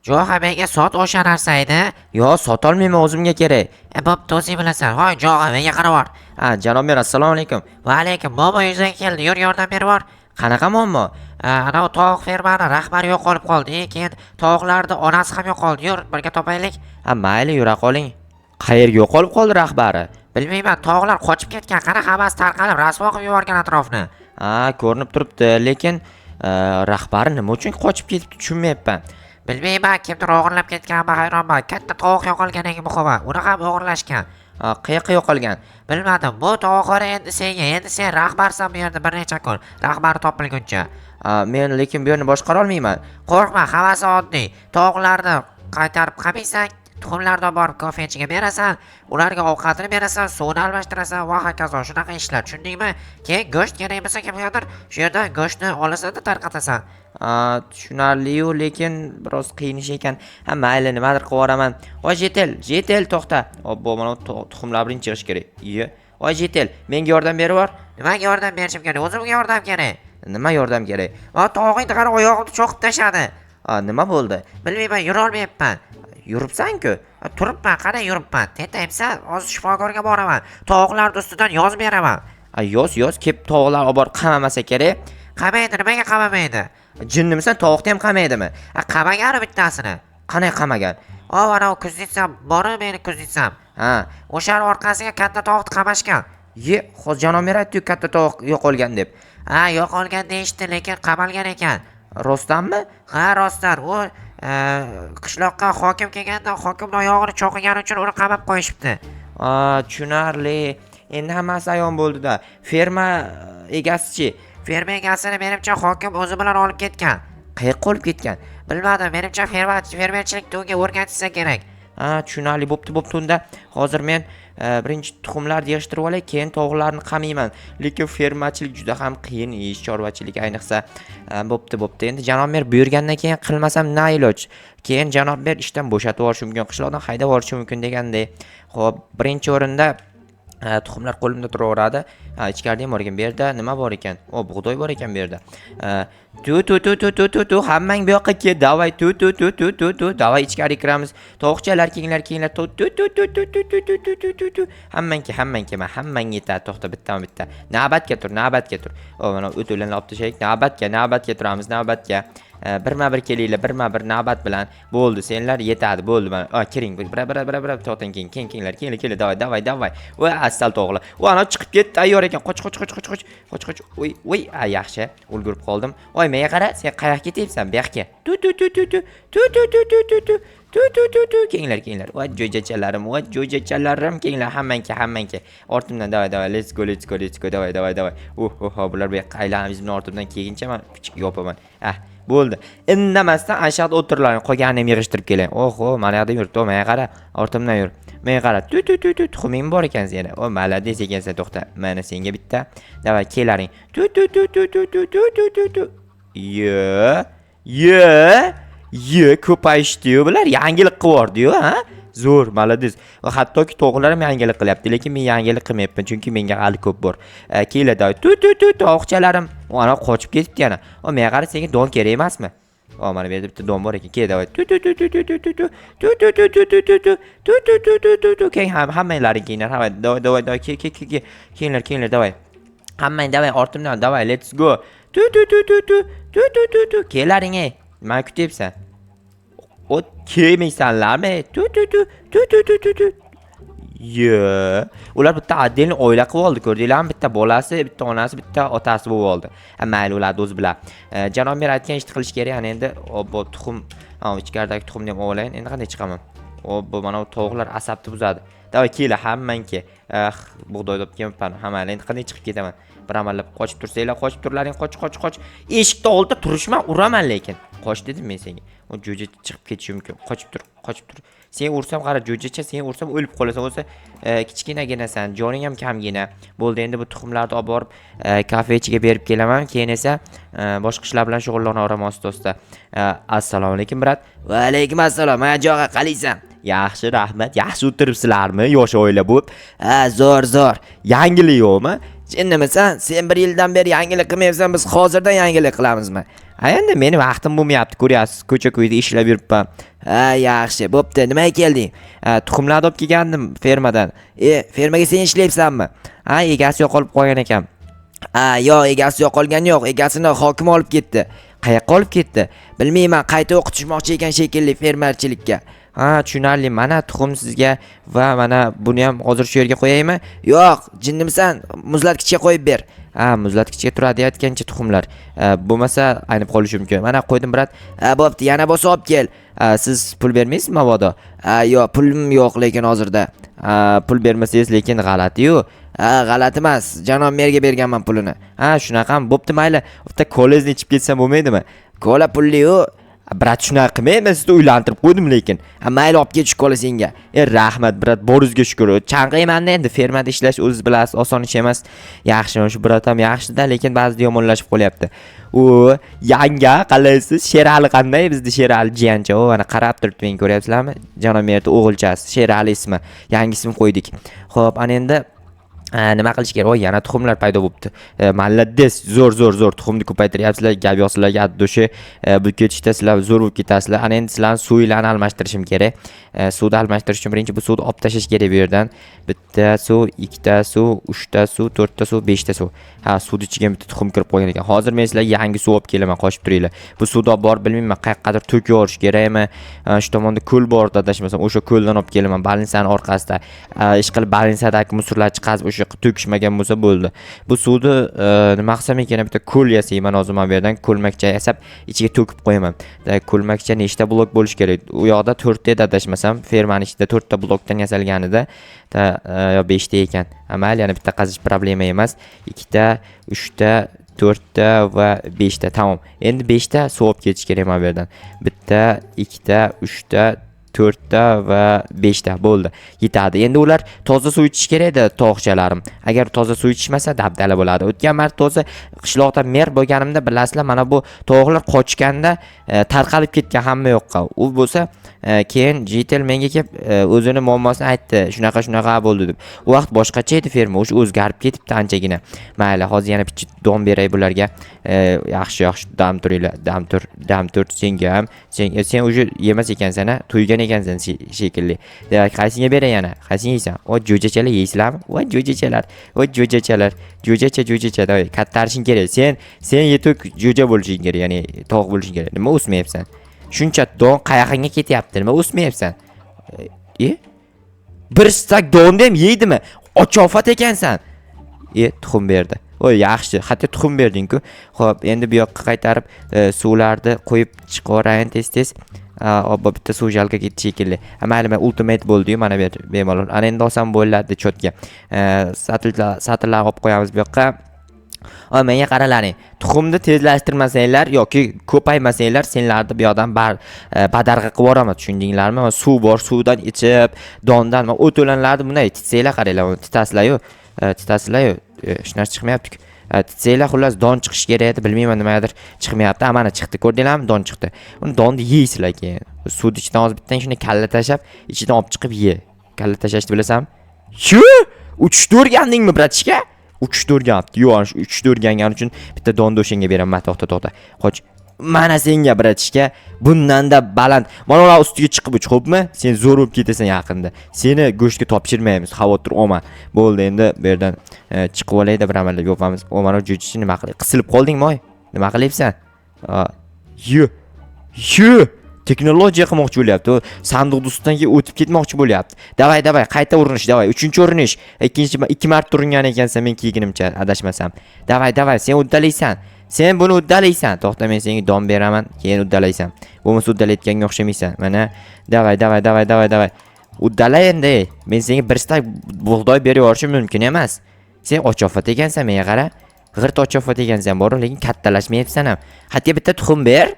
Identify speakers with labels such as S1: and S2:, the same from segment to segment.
S1: Jo'xa, menga sot o'sha narsangni.
S2: Yo, sotolmayman, o'zimga kerak.
S1: E, bo'pti, o'zing bilasan. Hoy, Jo'xa, menga qarab bor.
S2: Ha, janob mer, assalomu alaykum.
S1: Va alaykum, muammo yuzaga keldi. Yur, yordam berib bor.
S2: Qanaqa muammo?
S1: Anavi tovuq fermani rahbari yo'qolib qoldi. Keyin tovuqlarni onasi ham yo'qoldi. Yur, birga topaylik.
S2: Ha, mayli, yura qoling. Qayerga yo'qolib qoldi rahbari?
S1: Bilmayman, tovuqlar qochib ketgan. Qara, hammasi tarqalib, rasvo qilib yuborgan atrofni.
S2: Ha, ko'rinib turibdi, lekin rahbari nima uchun qochib ketibdi, tushunmayapman.
S1: Bilmayman, kimdir o'g'irlab ketganmi, hayronman. Katta tovuq yo'qolgan, eng muhimi. Uni ham o'g'irlashgan.
S2: Ha, qayoqqa yo'qolgan?
S1: Bilmadim. Bu tovuqxona endi senga. Endi sen rahbarsan bu yerda bir necha kun. Rahbar topilguncha.
S2: Ha, men lekin bu yerni boshqara olmayman.
S1: Qo'rqma, hammasi oddiy. Tovuqlarni qaytarib qamaysan, tuxumlarni olib borib kofechiga berasan, ularga ovqatini berasan, suvini almashtirasan va hokazo, shunaqa ishlar, tushundingmi? Keyin go'sht kerak bo'lsa kimgadir, shu yerdan go'shtni olasan-da tarqatasan.
S2: Ha, tushunarli-yu, lekin biroz qiyin ish ekan. Ha, mayli, nimadir qilib yuboraman. Voy, житель, житель, to'xta. Obbo, mana bu tuxumlar birinchi yig'ish kerak. Iye. Voy, житель, menga yordam berib yubor.
S1: Nimaga yordam berishim kerak? O'zimga yordam kerak.
S2: Nima yordam kerak?
S1: Va tovug'ingni qara, oyog'imni cho'qib tashladi.
S2: Ha, nima bo'ldi?
S1: Bilmayman, yurolmayapman.
S2: Yuribsan-ku.
S1: Ha, turibman, qara, yuribman. Tentayapsan, hozir shifokorga boraman. Tovuqlarni ustidan yozib beraman.
S2: Ha, yoz, yoz, kep tovuqlar olib borib qamamasa kerak.
S1: Qamaydi, nimaga qamamaydi?
S2: Jinnimisan, tovuqni ham qamaydimi?
S1: Ha, qamagan bittasini.
S2: Qanday qamagan?
S1: O, anavi кузница m boru, meni кузница m.
S2: Ha,
S1: O'shani orqasiga katta tovuqni qamashgan.
S2: Ye, hozir janob mer aytdi-yu, katta tovuq yo'qolgan deb.
S1: Ha, yo'qolgan deyishdi, lekin qamalgan ekan.
S2: Rostdanmi?
S1: Ha, rostdan. U qishloqqa hokim kelganda hokimni oyog'ini cho'qigani uchun uni qamab qo'yishibdi.
S2: Ha, tushunarli. Endi hammasi ayon bo'ldi-da. Ferma egasichi?
S1: Ferma egasini menimcha hokim o'zi bilan olib ketgan.
S2: Qayoqqa olib ketgan?
S1: Bilmadim, menimcha fermerchilikni unga o'rgatishsa kerak.
S2: Ha, tushunarli, bo'pti, bo'pti unda. Hozir men birinchi tuxumlarni yig'ishtirib olay, keyin tovuqlarni qamayman. Lekin fermachilik juda ham qiyin ish, chorvachilik ayniqsa. Bo'pti, bo'pti. Endi janob mer buyurgandan keyin qilmasam na iloj. Keyin janob mer ishdan bo'shatib yuborishi mumkin, qishloqdan haydab yuborishi mumkin degandek. Xo'p, birinchi o'rinda tuxumlar qo'limda turaveradi. Ha, ichkarida ham bor ekan. Bu yerda nima bor ekan? O, bug'doy bor ekan bu yerda. Tu tu tu tu tu tu tu, hammang bu yoqqa kel. Давай, tu tu tu tu tu tu. Давай, ichkari kiramiz. Tovuqchalar, kelinglar, kelinglar. Tu tu tu tu tu tu tu tu tu tu tu tu. Hammang kel, hammang kelma, hammang yetadi. To'xta, bittama bitta. Navbatga tur, navbatga tur. O, mana o'to'lanni olib tashlaylik. Navbatga, navbatga turamiz, navbatga. Birma-bir kelinglar, birma-bir navbat bilan. Bo'ldi, senlar yetadi, bo'ldi mana. A, kiring, bir bir bir bir to'xtang, keyin, keyin, kelinglar, kelinglar, kelinglar, давай, давай, давай. Voy, asal tovuqlar. Voy, ana chiqib ketdi, tayyor ekan. Qoch, qoch, qoch, qoch, qoch. Qoch, qoch. Voy, voy, a, yaxshi. Ulgurib qoldim. Voy, menga qara, sen qayoqqa ketyapsan? Bu yoqqa. Tu tu tu tu tu. Tu tu tu tu tu tu. Tu tu tu tu. Kelinglar, kelinglar. Voy, jo'jachalarim, voy, jo'jachalarim, kelinglar, hammangki, hammangki. Ortimdan, давай, давай, let's go, let's go, let's go, давай, давай, давай. Uh, uh, bular bu yoqqa aylanib bizning ortimdan kelguncha men pichik yopaman. Ah, bo'ldi. Indamasdan ana shu yoqda o'tirlaring, qolganini ham yig'ishtirib keling. Oho, mana yoqda yuribdi, menga qara, ortimdan yur. Menga qara. Tu tu tu tu, tuxuming bor ekan seni. O, молодец ekansan, to'xta. Mana senga bitta. Давай, kelaring. Tu tu tu tu tu tu tu tu tu tu. Ye. Ye. Ye, ko'payishdi-yu bular. Yangilik qilib yubordi-yu, ha? Zo'r, молодец. Va hattoki tovuqlar ham yangilik qilyapti, lekin men yangilik qilmayapman, chunki menga hali ko'p bor. Keladi. Tu tu tu, tovuqchalarim. U ana qochib ketibdi yana. O, menga qara, senga don kerak emasmi? O, mana bu yerda bitta don bor ekan. Kel, давай. Tu tu tu tu tu tu tu tu. Tu tu tu tu tu tu tu. Tu tu tu tu tu tu. Keling, hammanglaring kelinglar. Hamma, давай, давай, давай, kel, kel, kel, kel. Kelinglar, kelinglar, давай. Hammang давай ortimdan, давай, let's go. Tu tu tu tu tu. Tu tu tu tu. Kelaring ey. Nima kutyapsan? O't kelmaysanlarmi? Tu tu tu tu tu tu tu tu. Ye, ular bitta отдельный oila qilib oldi, ko'rdinglarmi? Bitta bolasi, bitta onasi, bitta otasi bo'lib oldi. Ha, mayli, ularni o'zi bilar. Janob mer aytgan ishni qilish kerak. Ana endi obbo, tuxum, ha, ichkaridagi tuxumni ham olayin. Endi qanday chiqaman? Obbo, mana bu tovuqlar asabni buzadi. Давай, kela, hammang kel. Ah, bug'doy olib kelibman. Ha, mayli, endi qanday chiqib ketaman? Bir amallab qochib tursanglar, qochib turlaring, qoch, qoch, qoch. Eshikni oldida turishma, uraman lekin. Qoch dedim men senga. U jo'ja chiqib ketishi mumkin. Qochib tur, qochib tur. Sen ursam qara, jo'jacha, sen ursam o'lib qolasan. O'zi kichkinaginasan, joning ham kamgina. Bo'ldi, endi bu tuxumlarni olib borib kafechiga berib kelaman. Keyin esa boshqa ishlar bilan shug'ullanaveraman asta-asta. Assalomu alaykum, брат. Va alaykum assalom. Ha, jo'g'a, qalaysan? Yaxshi, rahmat. Yaxshi o'tiribsizlarmi? Yosh oila bo'lib. Ha, zo'r, zo'r. Yangilik yo'qmi? Jinnimisan? Sen bir yildan beri yangilik qilmayapsan, biz hozirdan yangilik qilamizmi? A endi meni vaqtim bo'lmayapti, ko'ryapsiz, ko'cha-ko'yda ishlab yuribman. Ha, yaxshi, bo'pti. Nimaga kelding? Ha, tuxumlarni olib kelgandim fermadan. E, fermaga sen ishlayapsanmi? Ha, egasi yo'qolib qolgan ekan. Ha, yo'q, egasi yo'qolgani yo'q, egasini hokim olib ketdi. Qayoqqa olib ketdi? Bilmayman, qayta o'qitishmoqchi ekan shekilli fermerchilikka. Ha, tushunarli. Mana tuxum sizga va mana buni ham hozir shu yerga qo'yaymi? Yo'q, jinnimisan? Muzlatgichga qo'yib ber. Ha, muzlatgichga turadi aytgancha tuxumlar. Bo'lmasa aynib qolishi mumkin. Mana qo'ydim, брат. Ha, bo'pti, yana bo'lsa olib kel. Ha, siz pul bermaysizmi mabodo? Ha, yo'q, pulim yo'q lekin hozirda. Ha, pul bermasangiz lekin g'alati-yu. Ha, g'alati emas. Janob merga berganman pulini. Ha, shunaqami? Bo'pti, mayli. Bitta kolezni ichib ketsam bo'lmaydimi? Kola pulli-yu. Брат, shunaqa qilmayman, sizni uylantirib qo'ydim lekin. Ha, mayli, olib ket shu kola senga. E, rahmat, брат, boringizga shukur. Chanqayman-da endi, fermada ishlash o'zingiz bilasiz, oson ish emas. Yaxshi, shu брат ham yaxshi-da, lekin ba'zida yomonlashib qolyapti. U yanga, qalaysiz? Sherali qanday? Bizni Sherali jiyancha. U mana qarab turibdi, meni ko'ryapsizlarmi? Janob merni o'g'ilchasi, Sherali ismi. Yangi ism qo'ydik. Xo'p, ana endi nima qilish kerak? Voy, yana tuxumlar paydo bo'libdi. Молодец, zo'r, zo'r, zo'r, tuxumni ko'paytiryapsizlar, gap yo'q sizlarga, от души. Bu ketishda sizlar zo'r bo'lib ketasizlar. Ana endi sizlarni suvinglarni almashtirishim kerak. Suvni almashtirish uchun birinchi bu suvni olib tashlash kerak bu yerdan. Bitta suv, ikkita suv, uchta suv, to'rtta suv, beshta suv. Ha, suvni ichiga bitta tuxum kirib qolgan ekan. Hozir men sizlarga yangi suv olib kelaman, qochib turinglar. Bu suvni olib borib, bilmayman, qayoqqadir to'kib yuborish kerakmi? Shu tomonda ko'l bor, adashmasam, o'sha ko'ldan olib kelaman, больница ni orqasida. Ish qilib больница dagi мусор lar chiqazib o'sha yoqqa to'kishmagan bo'lsa bo'ldi. Bu suvni nima qilsam ekan? Bitta ko'l yasayman hozir mana bu yerdan ko'lmakcha yasab ichiga to'kib qo'yaman. Da, ko'lmakcha nechta blok bo'lishi kerak? U yoqda to'rtta edi adashmasam, fermani ichida to'rtta blokdan yasalganida. Ta, yo beshta ekan. Ha, mayli, yana bitta qazish problema emas. Ikkita, uchta, to'rtta va beshta. Tamom. Endi beshta suv olib ketish kerak mana bu yerdan. Bitta, ikkita, uchta, to'rtta va beshta bo'ldi. Yetadi. Endi ular toza suv ichish kerak edi, tovuqchalarim. Agar toza suv ichishmasa, dabdala bo'ladi. O'tgan marta toza qishloqda mer bo'lganimda, bilasizlar, mana bu tovuqlar qochganda tarqalib ketgan hamma yoqqa. U bo'lsa keyin житель menga kelib o'zini muammosini aytdi. Shunaqa shunaqa bo'ldi deb. U vaqt boshqacha edi ferma, o'sha o'zgarib ketibdi anchagina. Mayli, hozir yana bitta don beray bularga. Yaxshi, yaxshi, dam turinglar, dam tur, dam tur senga ham. Sen уже yemas ekansan, a? To'ygan ekansan shekilli. Demak, qaysiga beray yana? Qaysini yeysan? O, jo'jachalar yeysizlarmi? Voy, jo'jachalar. Voy, jo'jachalar. Jo'jacha, jo'jacha, давай, kattarishing kerak. Sen yetuk jo'ja bo'lishing kerak, ya'ni tovuq bo'lishing kerak. Nima o'smayapsan? Shuncha don qayog'ingga ketyapti? Nima o'smayapsan? E? Bir стак donni ham yeydimi? Ochofat ekansan. E, tuxum berdi. Voy, yaxshi. Hatto tuxum berding-ku. Xo'p, endi bu yoqqa qaytarib suvlarni qo'yib chiqib tez-tez. Obbo, bitta suv жалко ketdi shekilli. Ha, mayli, men ultimate bo'ldi-yu, mana bu yer bemalol. Ana endi olsam bo'ladi чётко. Satillar, satillar olib qo'yamiz bu yoqqa. O, menga qaralaring. Tuxumni tezlashtirmasanglar yoki ko'paymasanglar, senlarni bu yoqdan bar badarg'a qilib yuboraman, tushundinglarmi? Suv bor, suvdan ichib, dondan o't o'lanlarni bunday titsanglar, qaranglar, uni titasizlar-yu, titasizlar-yu, hech narsa chiqmayapti-ku. Titsanglar, xullas, don chiqishi kerak edi, bilmayman, nimagadir chiqmayapti. Ha, mana chiqdi, ko'rdinglarmi? Don chiqdi. Uni donni yeysizlar keyin. Suvni ichidan hozir bittang shunday kalla tashlab, ichidan olib chiqib ye. Kalla tashlashni bilasanmi? Shu uchishni o'rgandingmi, братишка? Uchishni o'rganibdi. Yo'q, ana shu uchishni o'rgangani uchun bitta donni o'shanga beraman. To'xta, to'xta. Qoch. Mana senga, братишка, bundanda baland. Mana ular ustiga chiqib uch, xo'pmi? Sen zo'r bo'lib ketasan yaqinda. Seni go'shtga topshirmaymiz, xavotir olma. Bo'ldi, endi bu yerdan chiqib olayda, bir amallab yopamiz. O, mana jo'jichi nima qilay? Qisilib qoldingmi, oy? Nima qilyapsan? Yo. Yo. Texnologiya qilmoqchi bo'lyapti. U sandiqni ustidan keyin o'tib ketmoqchi bo'lyapti. Давай, давай, qayta urinish, давай. Uchinchi urinish. Ikkinchi ikki marta uringan ekansan men kiyginimcha, adashmasam. Давай, давай, sen uddalaysan. Sen buni uddalaysan. To'xta, men senga don beraman, keyin uddalaysan. Bo'lmasa uddalayotganga o'xshamaysan. Mana, давай, давай, давай, давай, давай. Uddala endi. Men senga bir стак bug'doy berib yuborishim mumkin emas. Sen ochofat ekansan, menga qara. G'irt ochofat ekansan, bor, lekin kattalashmayapsan ham. Hatto bitta tuxum ber.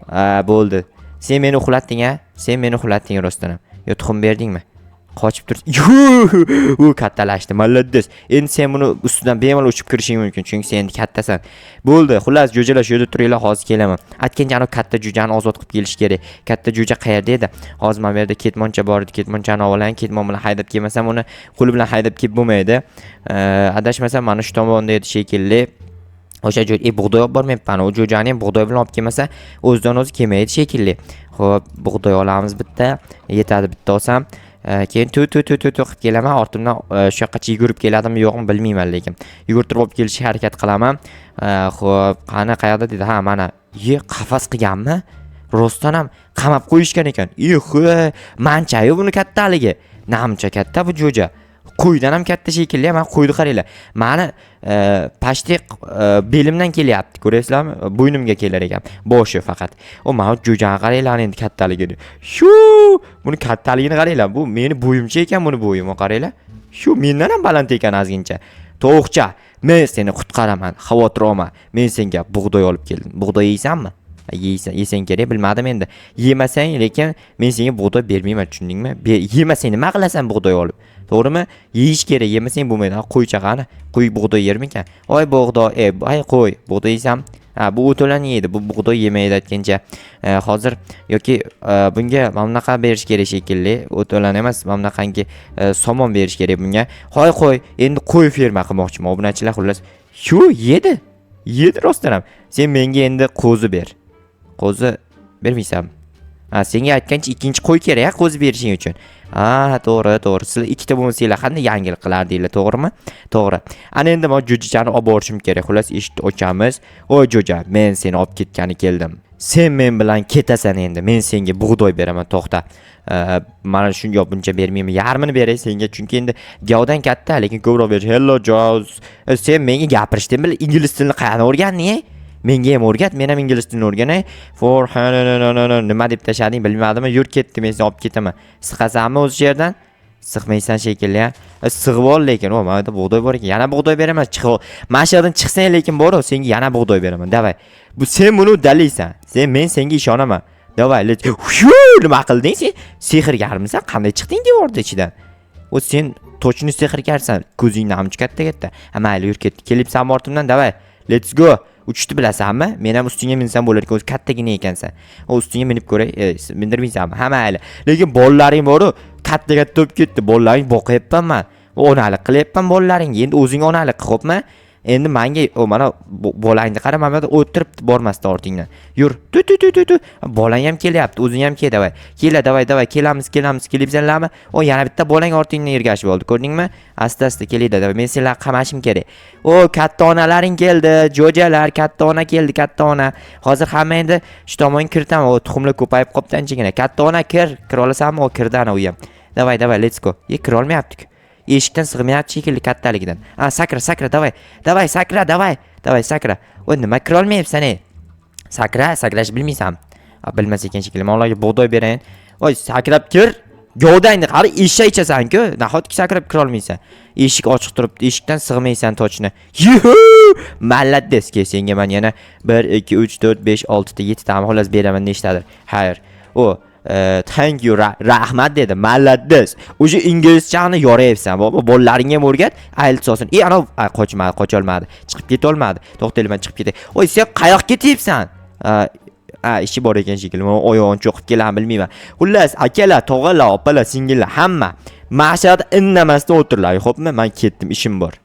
S2: Ha, bo'ldi. Sen meni uxlatding, a? Sen meni uxlatding rostdan ham. Yo, tuxum berdingmi? Qochib tur. U kattalashdi, молодец. Endi sen buni ustidan bemalol uchib kirishing mumkin, chunki sen endi kattasan. Bo'ldi, xullas, jo'jalar, shu yerda turinglar, hozir kelaman. Aytgancha, anavi katta jo'jani ozod qilib kelish kerak. Katta jo'ja qayerda edi? Hozir mana bu yerda ketmoncha bor edi, ketmonchani olib, ketmon bilan haydab kelmasam, uni qo'li bilan haydab kelib bo'lmaydi. Adashmasam, mana shu tomonda edi shekilli. O'sha joy bug'doy olib bormayapman. U jo'jani ham bug'doy bilan olib kelmasa, o'zidan o'zi kelmaydi shekilli. Xo'p, bug'doy olamiz bitta, yetadi bitta olsam. Keyin tu tu tu tu tu qilib kelaman ortimdan, shu yoqqacha yugurib keladimi, yo'qmi, bilmayman, lekin yugurtirib olib kelishga harakat qilaman. Xo'p, qani, qayerda dedi? Ha, mana. Ye, qafas qilganmi? Rostdan ham qamab qo'yishgan ekan. Ixi, manchayu buni kattaligi. Namcha katta bu jo'ja. Qo'ydan ham katta shekilli. Mana qo'yni qaranglar. Mani почти belimdan kelyapti, ko'ryapsizlarmi? Bo'ynimga kelar ekan boshi faqat. O, mana jo'jani qaranglar endi kattaligini. Shu buni kattaligini qaranglar. Bu meni bo'yimcha ekan, buni bo'yim, qaranglar. Shu mendan ham baland ekan ozgincha. Tovuqcha, men seni qutqaraman, xavotir olma. Men senga bug'doy olib keldim. Bug'doy yeysanmi? Yeysan, yesang kerak, bilmadim endi. Yemasang, lekin men senga bug'doy bermayman, tushundingmi? Yemasang nima qilasan bug'doy olib? To'g'rimi? Yeyish kerak, yemasang bo'lmaydi. Ha, qo'ycha qani? Qo'y bug'doy yermikan? Oy bug'doy, ay qo'y, bug'doy yeysam. Ha, bu o'to'lani yeydi, bu bug'doy yemaydi aytgancha. Hozir yoki bunga mana bunaqa berish kerak shekilli. O'to'lan emas, mana bunaqangi somon berish kerak bunga. Hoy qo'y, endi qo'y ferma qilmoqchiman, obunachilar, xullas. Shu yedi. Yedi rostdan ham. Sen menga endi qo'zi ber. Qo'zi bermaysanmi? Ha, senga aytgancha ikkinchi qo'y kerak, qo'zi berishing uchun. Ha, to'g'ri, to'g'ri. Sizlar ikkita bo'lmasanglar qanday yangilik qilardinglar, to'g'rimi? To'g'ri. Ana endi men jo'jachani olib borishim kerak. Xullas, eshikni ochamiz. Oy jo'ja, men seni olib ketgani keldim. Sen men bilan ketasan endi. Men senga bug'doy beraman, to'xta. Mana shunga buncha bermayman. Yarmini beray senga, chunki endi gavdan katta, lekin ko'proq berish. Hello, Jaws. Sen menga gapirishdan bil, ingliz tilini qayerdan o'rganding, ey? Menga ham o'rgat, men ham ingliz tilini o'rganay. For ha na na na na, nima deb tashlading, bilmadim. Yur, ketdi, men seni olib ketaman. Siqasanmi o'zi shu yerdan? Siqmaysan shekilli, ha? Sig'ib ol lekin. O, mana yerda bug'doy bor ekan. Yana bug'doy beraman. Chiq. Mana shu yerdan chiqsang lekin bor, senga yana bug'doy beraman. Давай. Bu sen buni uddalaysan. Sen, men senga ishonaman. Давай, Shu nima qilding sen? Sehrgarmisan? Qanday chiqding devorni ichidan? O, sen точно sehrgarsan. Ko'zingni amchi katta katta. Ha, mayli, yur, ketdik. Kelibsan ortimdan, давай. Let's go. Uchishni bilasanmi? Men ham ustingga minsam bo'lar ekan, o'zi kattagina ekansan. O, ustingga minib ko'ray, mindirmaysanmi? Ha, mayli. Lekin bolalaring boru, katta katta bo'lib ketdi. Bolalaring boqyapman man. Onalik qilyapman bolalaringga. Endi o'zing onalik qil, xo'pmi? Endi manga o, mana bolangni qara, mana bu yerda o'tiribdi bormasdan ortingdan. Yur. Tu tu tu tu tu. Bolang ham kelyapti, o'zing ham kel, давай. Kela, давай, давай, kelamiz, kelamiz, kelibsanlarmi? O, yana bitta bolang ortingdan ergashib oldi, ko'rdingmi? Asta-asta kelinglar, давай. Men senlarni qamashim kerak. O, katta onalaring keldi, jo'jalar, katta ona keldi, katta ona. Hozir hamma endi shu tomonga kiritaman. O, tuxumlar ko'payib qolibdi anchagina. Katta ona, kir, kira olasanmi? O, kirdi ana u ham. Давай, давай, let's go. Ye, kira olmayapti. Eshikdan sig'mayapti shekilli kattaligidan. A, sakra, sakra, давай. Давай, sakra, давай. Давай, sakra. O, nima kira olmayapsan, ey? Sakra, sakrashni bilmaysan. A, bilmas ekan shekilli. Men ularga bug'doy berayin. Voy, sakrab kir. Govdangni qara, eshak ichasan-ku. Nahotki sakrab kira olmaysan? Eshik ochiq turibdi, eshikdan sig'maysan точно. Yuhu! Молодец, kel, senga man yana 1 2 3 4 5 6 ta, 7 ta, xullas beraman nechtadir. Xayr. O, thank you, rahmat dedi. Молодец. O'sha inglizchani yorayapsan. Bobо, bolalaringga ham o'rgat, IELTS olsin. E, ana qochmadi, qocholmadi. Chiqib ketolmadi. To'xtaylik, man chiqib ketay. Oy, sen qayoqqa ketyapsan? A, ishi bor ekan shekilli. Men oyog'ini cho'qib kelami, bilmayman. Xullas, akalar, tog'alar, opalar, singillar, hamma mana shu yerda indamasdan o'tiringlar, xo'pmi? Men ketdim, ishim bor.